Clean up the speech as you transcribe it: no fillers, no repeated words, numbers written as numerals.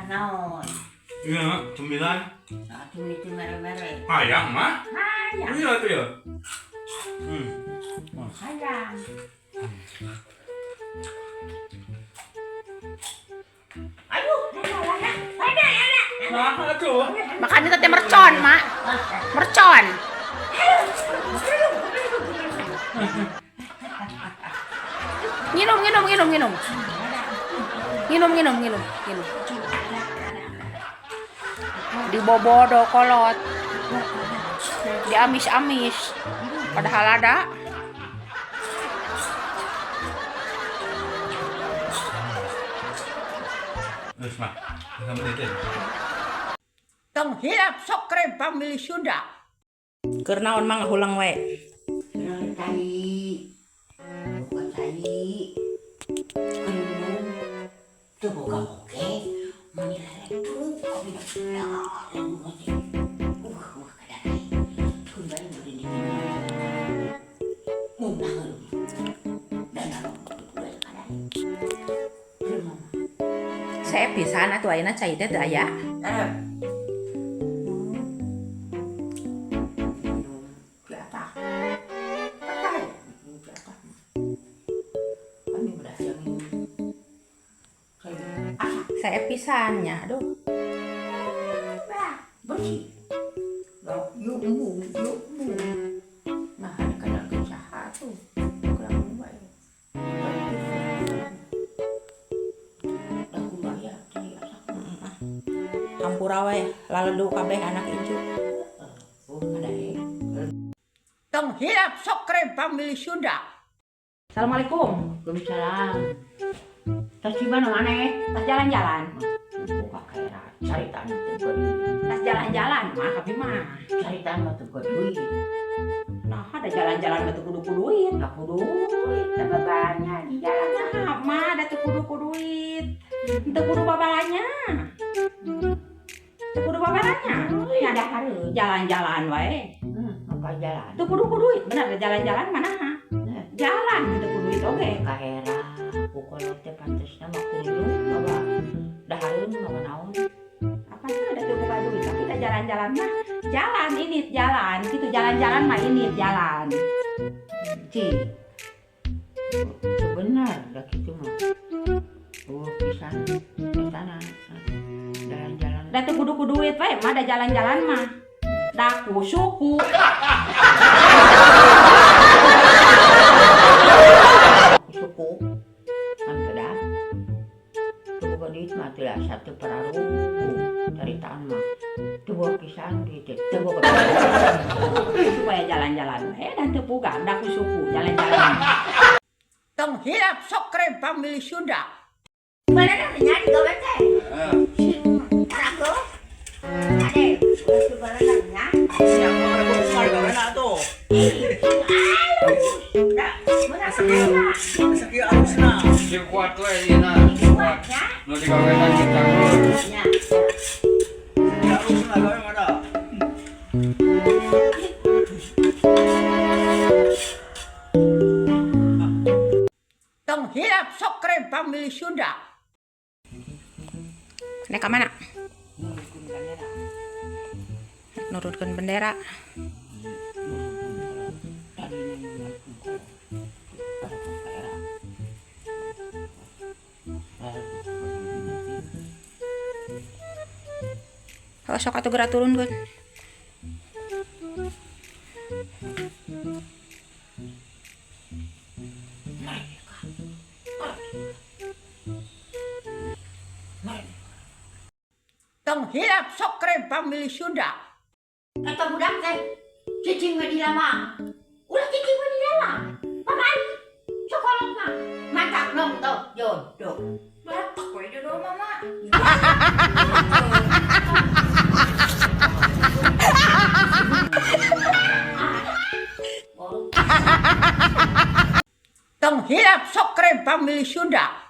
Naon? Iya, cemilan. Nah, tuh itu mere-mere. Hayang mah. Hayang. Iya tuh ya. Hayang. Aduh, ada, ada, ada. Nah, tuh. Makan itu teh mercon, Mak. Mercon. Nginum, nginum, nginum, nginum. Nginum, nginum, nginum, nginum. Dibobodo kolot. Diamis-amis. Padahal ada. Terus mah. Sama itu. Tong hilap sokre pamili Sunda. Keur naon mang hulang we? Nah, tai. Bukan tai. Minum. Tuh boga oke. Mani lele tuh. Kopi kadai. Tun bari bari di. Mun banget. Dan kadai. Saya pisan atuh ayeuna cai teh teu aya. Saya pisannya, aduh. Bersih. Yuk, yuk, yuk. Nah, ada kadang usaha tuh. Kurang bae. Dah bayar cai asa. Hampura we, laledu kabeh anak incu. Oh, ada eh. Tong hilap sokre pamili Sunda. Assalamualaikum. Waalaikumsalam. Tas di mana mana? Tas jalan-jalan. Buka kayak caritaan teu duit. Tas jalan-jalan mah kami mah. Caritaan mah teu duit. Nah, ada jalan-jalan mah teu kudu ku duit. Nggak kudu duit, tambah banyak di jalan. Nah, mah ada teu kudu ku duit. Teu kudu babalanya. Teu kudu babalanya. Ya ada harus. Jalan-jalan wae. Apa jalan? Teu kudu ku duit. Bener jalan-jalan mana? Jalan teu kudu duit oge. Kahera, pokoknya teh pantesna mah kudu bawa dahareun bawa naon. Apa sih ada tuh buka duit tapi udah jalan-jalan mah jalan ini jalan gitu jalan-jalan mah ini jalan. Ci. Benar dah gitu mah. Oh, pisan etana jalan-jalan. Da teu kudu ku duit wae mah da jalan-jalan mah. Daku suku. Suku. Kan dah. Teu boga duit mah teu lah satu pararuku caritaan mah. Teu boga pisan duit teh teu boga. Supaya jalan-jalan wae dan teu boga daku suku jalan-jalan. Tong hilap sokre pamili Sunda. Mana dah nyari gawe teh? Sing rago. Ade, ulah nya. Siap mau ada besar gawe na tuh. Alus. Dah, mana kaya? Sakieu alusna. Sing kuat we ieu na. Kuat. Nu digawean kita. Nya. Sakieu alusna gawe mana? Tong hilap sokre pamili Sunda. Nek ka mana? Nurunkeun bendera. Oh, sok atuh geura turunkeun. Tong hilap sokre pamili Sunda. Kata budak teh, cicing we di lawang. Ulah cicing we di lawang. Pamali. Cokolot mah. Mantap nong tuh, jodoh. Batak we jodoh mama. Tong hilap sokre pamili Sunda.